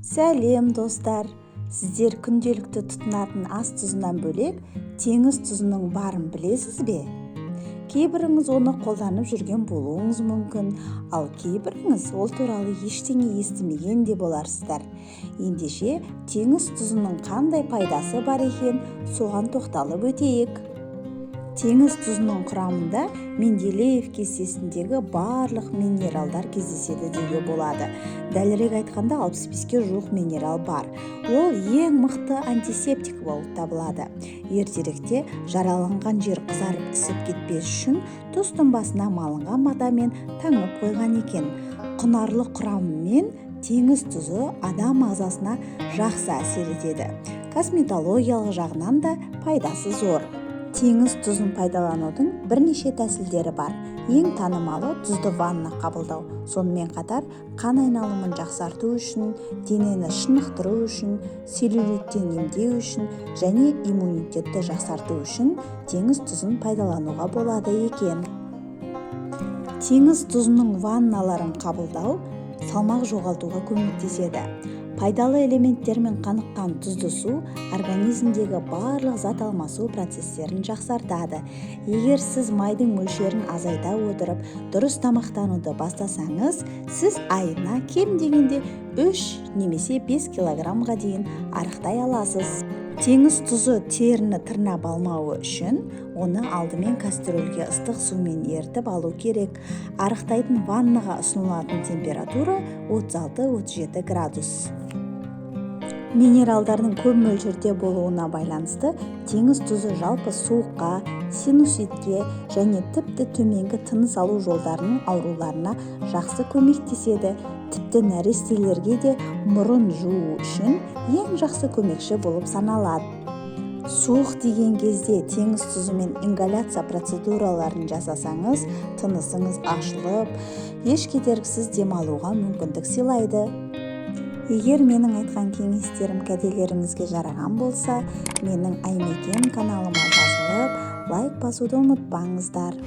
Сәлем, достар! Сіздер күнделікті тұтынатын ас тұзынан бөлек теңіз тұзының барын білесіз бе? Кейбіріңіз оны қолданып жүрген болуыңыз мүмкін, ал кейбіріңіз ол туралы ештеңе естімеген де боларсыздар. Ендеше, теңіз тұзының қандай пайдасы бар екен, соған тоқталып өтейік. Теңіз тұзының құрамында Менделеев кестесіндегі барлық минералдар кездеседі деуге болады. Дәлірек айтқанда, 65-ке жуық минерал бар. Ол ең мықты антисептик болып табылады. Ертеректе жараланған жер қызарып, ісіп кетпес үшін тұз тұнбасына малынған матамен таңып қойған екен. Құнарлы құрамымен теңіз тұзы адам ағзасына жақсы әсер етеді. Косметологиялық жағынан да пайдасы зор. Теңіз тұзын пайдаланудың бірнеше тәсілдері бар. Ең танымалы – тұзды ванна қабылдау. Сонымен қатар қан айналымын жақсарту үшін, денені шынықтыру үшін, целлюлиттен емдеу үшін және иммунитетті жақсарту үшін теңіз тұзын пайдалануға болады екен. Теңіз тұзының ванналарын қабылдау салмақ жоғалтуға көмектеседі. Пайдалы элементтермен қаныққан тұзды су организмдегі барлық зат алмасу процестерін жақсартады. Егер сіз майдың мөлшерін азайта отырып, дұрыс тамақтануды бастасаңыз, сіз айына кем дегенде 3 немесе 5 килограммға дейін арықтай аласыз. Теңіз тұзы теріні тырнап алмауы үшін оны алдымен кастрөлге ыстық сумен ерітіп алу керек. Арықтайтын ваннаға ұсынылатын температура 36-37 градус. Минералдардың көп мөлшерде болуына байланысты теңіз тұзы жалпы суыққа, синуситке және тіпті төменгі тыныс алу жолдарының ауруларына жақсы көмектеседі. Тіпті нәрестелерге де мұрын жуу үшін ең жақсы көмекші болып саналады. Суық тиген кезде теңіз тұзымен ингаляция процедураларын жасасаңыз, тынысыңыз ашылып, еш кедергісіз демалуға мүмкіндік сыйлайды. Егер менің айтқан кеңестерім, кәделеріңізге жараған болса, менің Аймекен каналыма жазылып, лайк басуды ұмытпаңыздар.